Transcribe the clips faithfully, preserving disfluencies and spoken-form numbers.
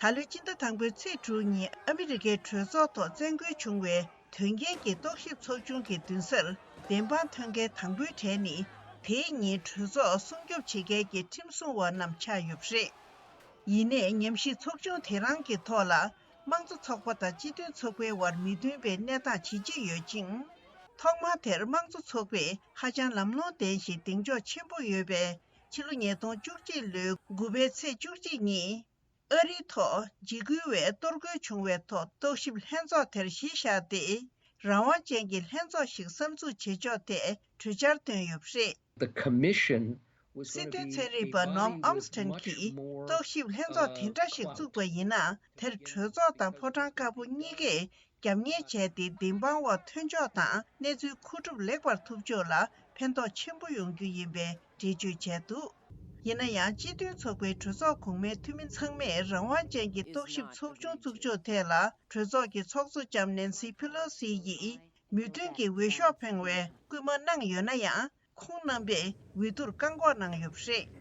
ད་ལོའི་སྤྱི་ཟླ་དང་པོའི་ཚེས་དྲུག་ཉིན་ཨ་མི་རི་ཀའི་གྲོས་ཚོགས་ཐོག་བཙན་རྒོལ་བྱུང་བའི་དོན་རྐྱེན་གྱི་རྟོག་ཞིབ་ཚོགས་ཆུང་གི་མདུན་སར་བདེན་དཔང་ཐོན་མཁན་དང་པོའི་གྲས་ནི། དེའི་ཉིན་གྲོས་ཚོགས་སྲུང་སྐྱོབ་བྱེད་མཁན་གྱི་ཁྲིམས་སྲུང་བ་རྣམས་ཆགས་ཡོད་པ་རེད། ཡིན་ནའི་ཉམས་ཞིབ་ཚོགས་ཆུང་དེ་རང་གི་ཐོག་ལ་དམངས་གཙོ་ཚོགས་པ་དང་སྤྱི་མཐུན་ཚོགས་པའི་དབར་མི་མཐུན་པའི་གནས་སྟངས་ཇི་ཆེ་ཡོད་ཅིང་། ཐོག་མར་དེར་དམངས་གཙོ་ཚོགས་པས་ཧ་ཅང་ལམ་ལྷོང་ལྡན་ཞིང་གདེང་འཇོག་ཆེན་པོ་ཡོད་པའི་ཕྱི་ལོ་ཉིས་སྟོང་བཅུ་གཅིག་ལོའི་དགུ་པའི་ཚེས་བཅུ་གཅིག་ཉིན། ཨ་རིའི་ཐོག་འཇིགས་སྐུལ་བས་གཏོར་རྒོལ་བྱུང་བའི་ཐོག་རྟོག་ཞིབ་ལྷན་ཚོགས་དེར་གཞི་བཞག་སྟེ། རང་དབང་ཅན་གྱི་ལྷན་ཚོགས་ཤིག་གསར་འཛུགས་བྱེད་ཕྱོགས་ཐད་གྲོས་འཆར་བཏོན་ཡོད་པ་རེད། The commission was སྲིད་དོན་ཚན་རིག་པ་ནོམ་ཨམ་སྟན་གྱིས་རྟོག་ཞིབ་ལྷན་ཚོགས་དེ་འདྲ་ཞིག་བཙུགས་པ་ཡིན་ན། དེར་གྲོས་ཚོགས་དང་ཕོ་བྲང་དཀར་པོ་གཉིས་ཀས་རྒྱབ་གཉེར་བྱས་ཏེ་བདེན་དཔང་འོག་ཐོན་ཕྱོགས་དང་གནས་ཚུལ་མཁོ་སྒྲུབ་ལེགས་པར་ཐུབ་ཕྱོགས་ལ་ཕན་ཐོགས་ཆེན་པོ་ཡོང་རྒྱུ་ཡིན་པའི་འགྲེལ་བརྗོད་བྱས་འདུག་ཡིན་ན་ཡང་། སྤྱི་མཐུན་ཚོགས་པའི་གྲོས་ཚོགས་གོང་མའི་འཐུས་མི་ཚང་མས་རང་དབང་ཅན་གྱི་རྟོག་ཞིབ་ཚོགས་ཆུང་བཙུགས་ཕྱོགས་ཐད་ལ། གྲོས་ཚོགས་ཀྱི་ཚོགས་གཙོ་ལྕམ་ནེན་སི་ཕི་ལོ་སི་ཡིས་མོས་མཐུན་གྱི་འོས་ཤོག་འཕེན་བའི་སྐུལ་མ་གནང་ཡོད་ན་ཡང་། ཁོང་རྣམ་པས་འོས་བསྡུར་བཀག་འགོག་གནང་ཡོད་པ་རེད།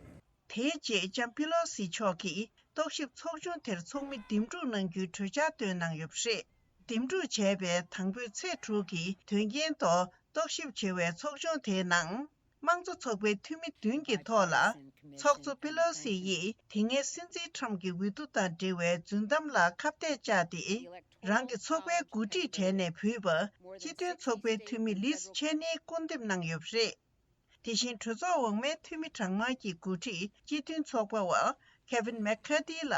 དེའི་རྗེས་ལྕམ་ཕི་ལོ་སི་མཆོག་གིས་རྟོག་ཞིབ་ཚོགས་ཆུང་དེར་ཚོགས་མི་འདེམས་སྒྲུག་གནང་རྒྱུའི་གྲོས་འཆར་བཏོན་གནང་ཡོད་པ་རེད། འདེམས་སྒྲུག་བྱས་པའི་དང་པོའི་ཚེས་དྲུག་གི་དོན་རྐྱེན་ཐོག་རྟོག་ཞིབ་བྱེད་པའི་ཚོགས་ཆུང་དེའི་ནང་། དམངས་གཙོ་ཚོགས་པའི་འཐུས་མི་བདུན་གྱི་ཐོག་ལ། ཚོགས་གཙོ་པེ་ལོ་སི་ཡིས་དེ་སྔའི་སྲིད་འཛིན་ཁྲམ་གྱི་འོས་བསྡུ་དང་འབྲེལ་བའི་རྫུན་གཏམ་ལ་ཁ་གཏད་བཅག་སྟེ། རང་གི་ཚོགས་པའི་འགོ་ཁྲིད་གྲས་ནས་བུད་པ། སྤྱི་མཐུན་ཚོགས་པའི་འཐུས་མི་ལིས་ཆེ་ནིས་སྐུར་འདེབས་གནང་ཡོད་པ་རེད། དེ་བཞིན་གྲོས་ཚོགས་འོག་མའི་འཐུས་མི་གྲངས་མང་གི་འགོ་ཁྲིད་སྤྱི་མཐུན་ཚོགས་པ་བ་ཁེ་ཝིན་མེག་ཁ་ཏི་ལ།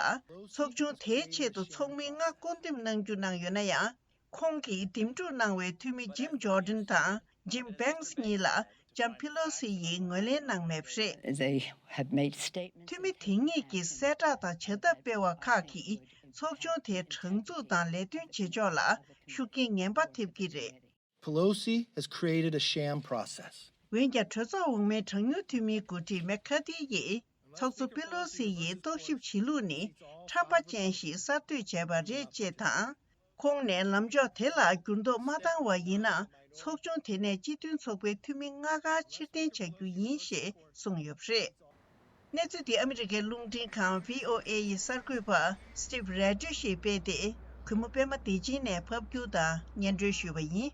ཚོགས་ཆུང་དེའི་ཆེད་དུ་ཚོགས་མི་ལྔ་སྐུར་འདེབས་གནང་རྒྱུ་གནང་ཡོད་ན་ཡང་། ཁོང་གིས་འདེམས་སྒྲུག་གནང་བའི་འཐུས་མི་ཇིམ་ཇོར་ཌན་དང་ཇིམ་བྷེང་སི་གཉིས་ལ་ལྕམ་ཕི་ལོ་སི་ཡིས་ངོས་ལེན་གནང་མེད་པ་རེད། They have made statements. འཐུས་མི་དེ་གཉིས་ཀྱིས་གསལ་བསྒྲགས་དང་བྱ་ཐབས་སྤེལ་བ་ཁག་གིས་ཚོགས་ཆུང་དེའི་དྲང་ཚུགས་དང་ལས་དོན་བྱེད་ཕྱོགས་ལ་ཤུགས་རྐྱེན་ངན་པ་ཐེབས་ཀྱི་རེད། Pelosi has created a sham process. འོན་ཀྱང་། གྲོས་ཚོགས་འོག་མའི་གྲངས་ཉུང་འཐུས་མིའི་འགོ་ཁྲིད་མེག་ཁ་ཏི་ཡིས། ཚོགས་གཙོ་པེ་ལོ་སི་ཡིས་རྟོག་ཞིབ་བྱེད་ལུགས་ནི་ཁྲམ་པ་ཅན་ཞིག་གསར་གཏོད་བྱས་པ་རེད་ཅེས་དང་། ཁོང་ནས་ལམ་ཕྱོགས་དེ་ལ་འགྱུར་ལྡོག་མ་བཏང་བ་ཡིན་ན། ཚོགས་ཆུང་དེ་ནས་སྤྱི་མཐུན་ཚོགས་པའི་འཐུས་མི་ལྔ་ག་ཕྱིར་འཐེན་བྱ་རྒྱུ་ཡིན་ཞེས་གསུངས་ཡོད་པ་རེད། གནས་ཚུལ་འདི་ཨ་མི་རི་ཀའི་རླུང་འཕྲིན་ཁང་བྷི་ཨོ་ཨེ་ཡི་གསར་འགོད་པ་སི་ཊིབ་རེ་ཌི་ཡོ་ཞེས་སྤེལ་ཏེ། གུས་མོ་པད་མ་བདེ་ཆེན་ནས་ཕབ་སྒྱུར་དང་སྙན་སྒྲོན་ཞུས་པ་ཡིན།